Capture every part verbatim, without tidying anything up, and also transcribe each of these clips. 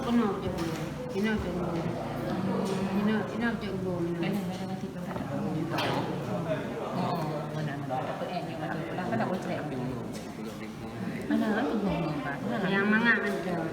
Inoe cok bu. Inoe cok bu. Inoe, inoe cok bu. Inoe. Oh, mana, mana. Apa, eh, ni mana? Kenapa tak boleh cek? Mana, kan tu buang-buang, Pak. Nah. Yang mangat macam.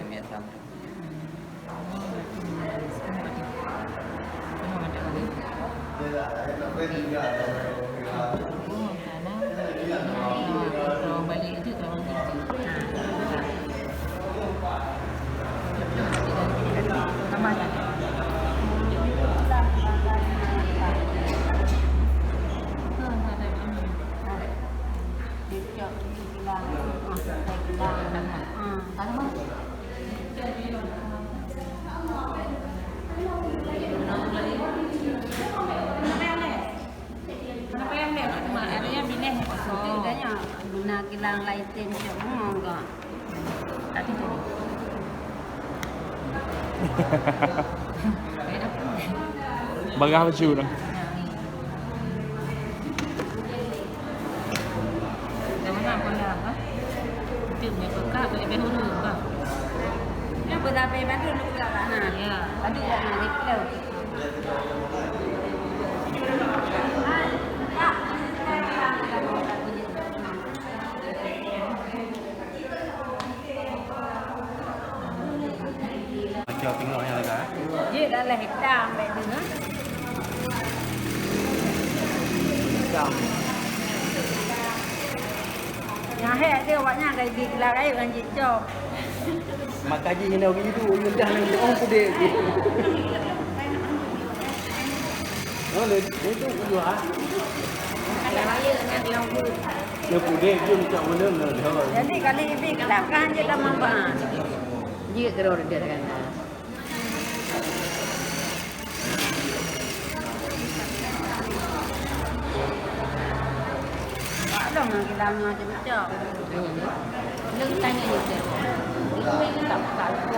Guna kilang laén tem cok bungong kah. Bagah baju tu. Yang mana pun dah apa? Itu punya pekak, boleh beh hulu, bah. Yang berlapis bantu nak pula lah, nah. Ya. Aduh, dah nak reply. Macam tengok yang lega. Jeuet dah lah hitam bak tu, ha? Hitam. Nyang hék tu awaknyan ka ibi keulah rayeuk ngon jicok. Maka jih hina ureueng ibu, ureueng dah nang jiôh pudek jih. Oh, le, le tu dua. Ada rayeuk nang lam pudek. Le pudek jeuem cak ulôn le. Jadi kali ibi keulah kan je dah mamba. Jeuet keudroe reudeuk gata. Padahai lama macam cok. Leuh tanya ni, cok. Itu yang tak, tak lupa.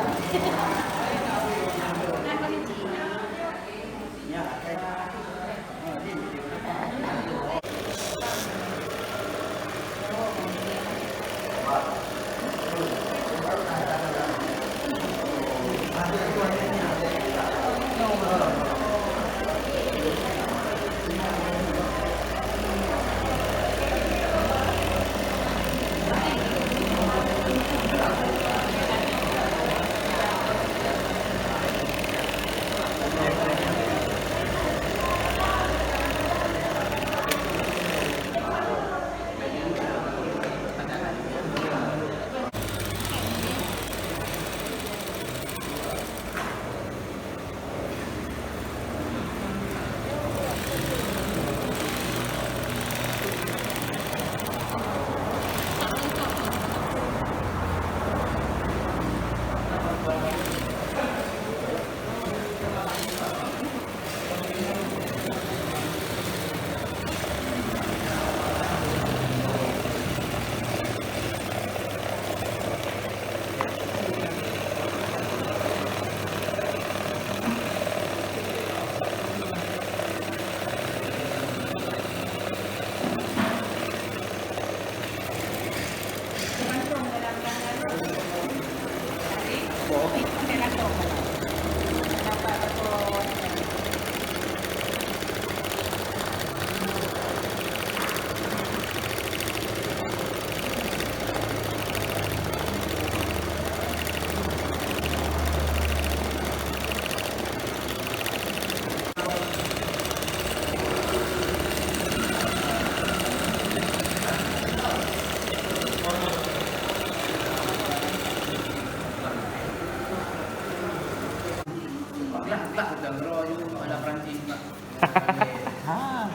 Ha.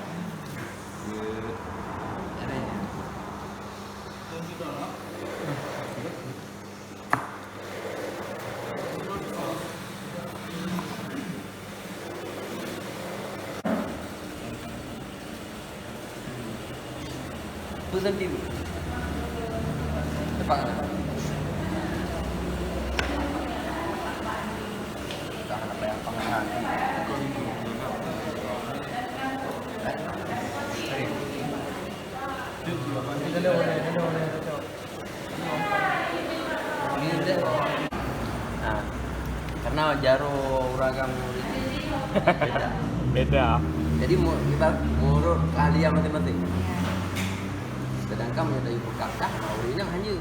Peue santri? Depan. Dah, apa yang panganan? Eh? Sering. Nah. Jaroe ureueng agam ngon ureueng beda. Beda. Jadi, mu-, ibarat menurut keahlian masing-masing. Sedangkan meunyoe dari beukab dah, ureueng nyan hana.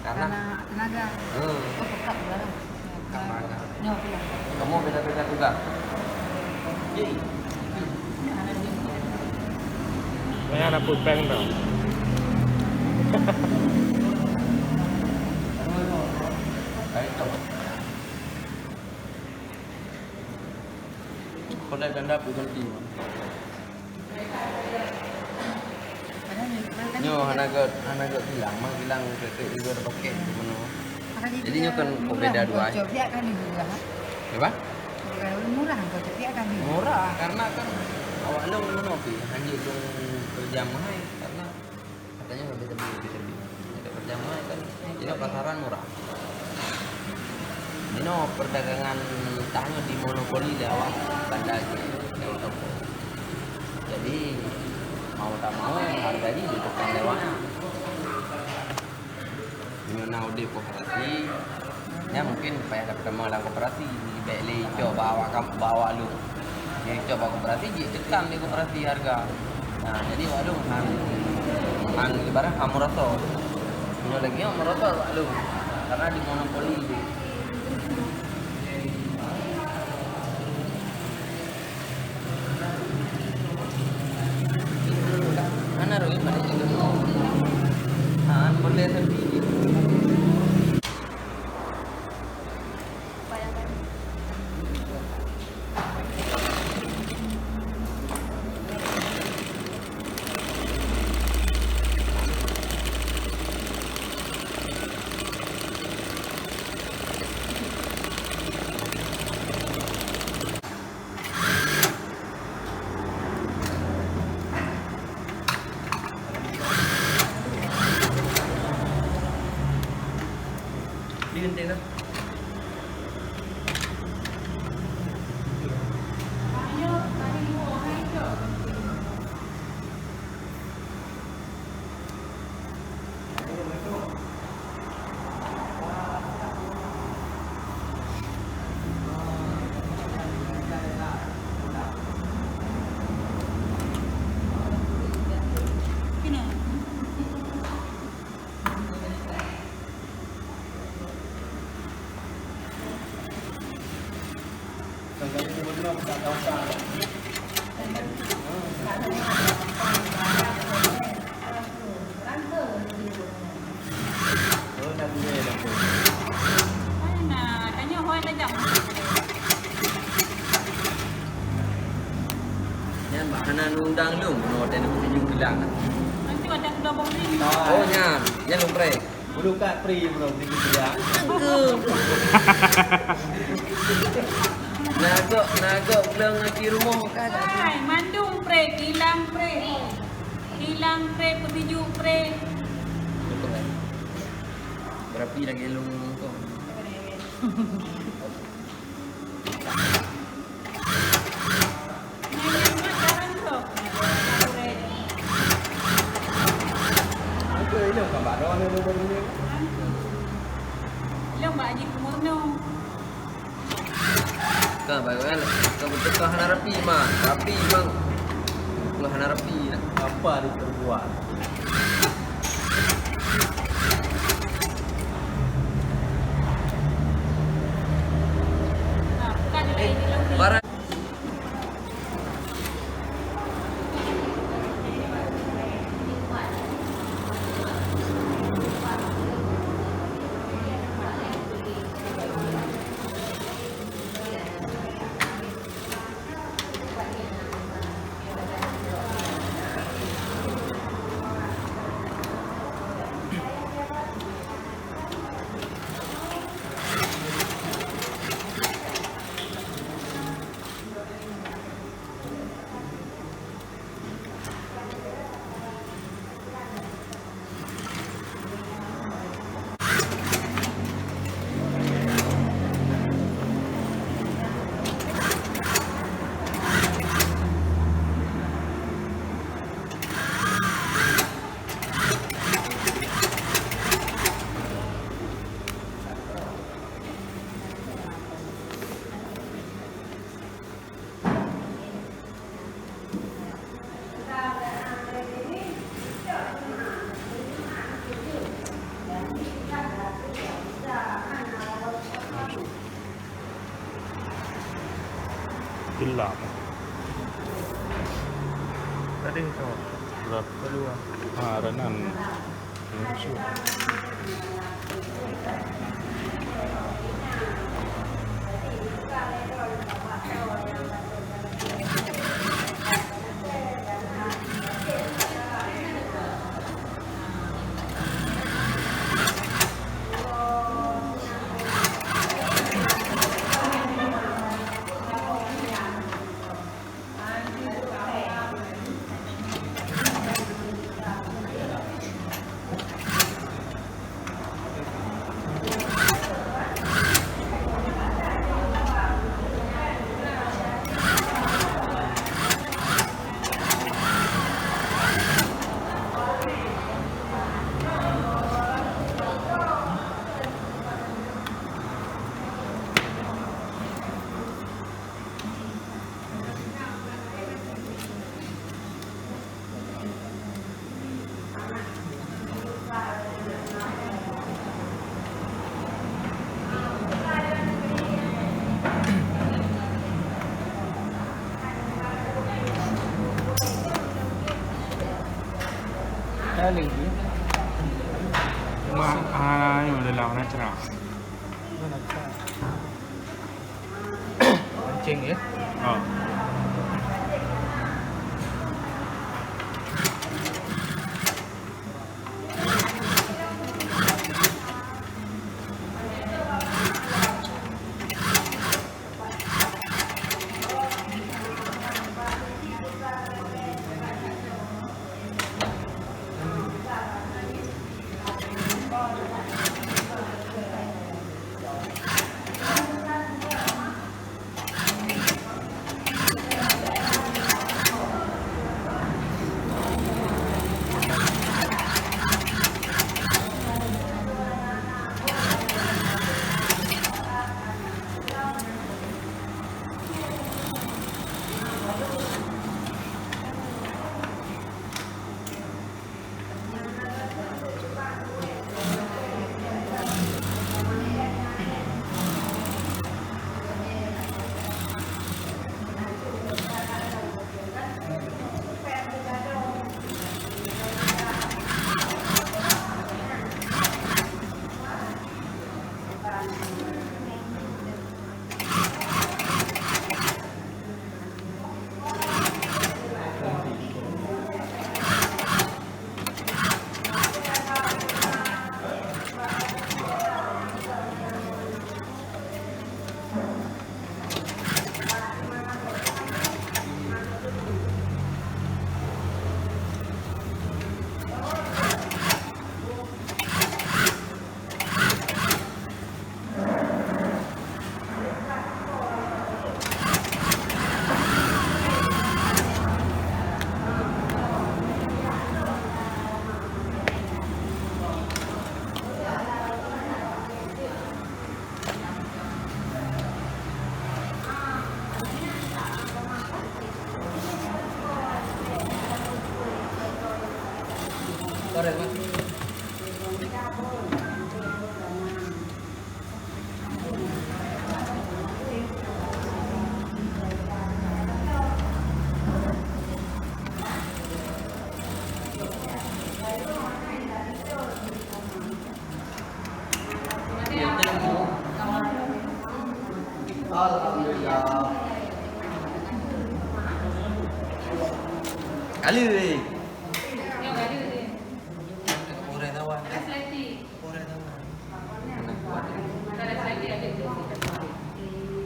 Karena Karena tenaga. Hmm. Oh, beukab barang. Beukab barang. Nyoe pulang. Kamoe beda-beda tugas. Jadi, Saya ada pulpen tu. Baik, tu. Kau dah ganda pun ganti. Nyoe hana gèt, hana gèt kilang, mah kilang keu-, keu-, juga ada pakai tu menu. Jadi nyoe kan berbeda dua. Murah, kan murah. Ya, Bang? Murah, murah, kan murah. Murah, karena kan awak lôn meunoe pih, hanya lôn kerja mahai, karena katanya lebih tebing, lebih tebing. Ada kerja mahai kan, jadi pasaran murah. Inoe perdagangan tanah dimonopoli lé awak banda jih, lé awak toko. Jadi, mau tak mau, harga jih ditekan lé awak nyan. Meunyoe na udép koperasi, nyan mungkin payah dapeutamong lam koperasi, bèk lé icok bak awak kam-, bak awak lôn. Nyang icok bak koperasi, jitekan lé koperasi harga. Nah, jadi awak lôn han, han ibarat han meurasa. Meunyoe lagèe nyan meurasa awak lôn, karena dimonopoli jih. Hana rhoi bak lé. Ha, boleh tapi. Di genteng dah. Nyan bak hana undang lôn, bunoe watèe neupeutuju kilang. Nanti ada kuda bom ni. Oh, nyan, nyan lôn preh. Bulu kat pri, bro, di Kuching. Aku. Nagok, nagok belum lagi rumah kan. Hai, mandum pre, kilang pre. Kilang pre, peusiju pre. Berapi lagi lu ngomong kau. Ka, baru kan, ka beuteuka hana rapi, ma. Rapi, bang. Ka hana rapi dah. Apa diperbuat? Barang Tadi tu. Berapa? Kedua. Ha, Renan. Kali ni. Mak, ah, ni adalah warna cerah. Mancing, ya? Oh. Alhamdulillah. Kali weh.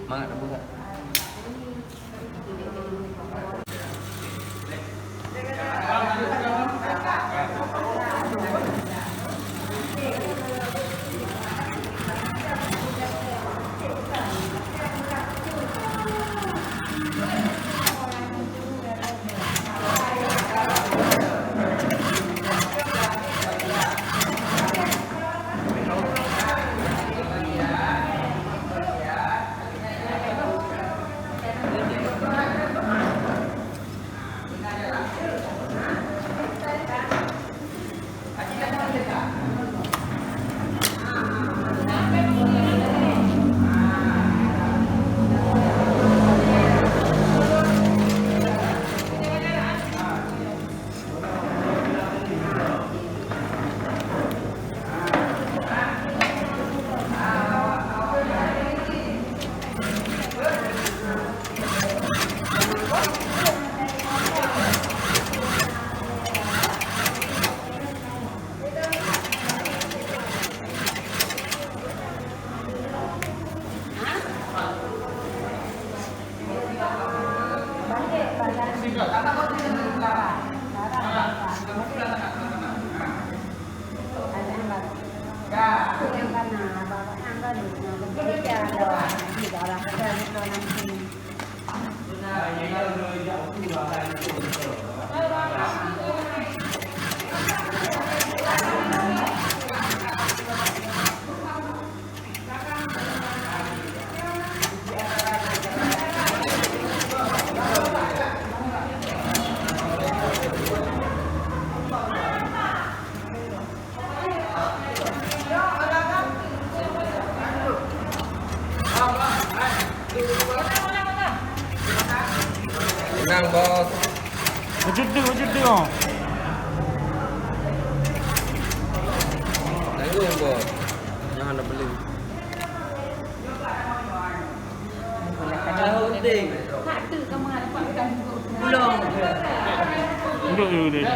Mangat dah buka. Tenang, Bos. Wajib dek, wajib dek, oh. Tanggung, Bos. Jangan ada beli. Tahu penting. Duduk dulu dia.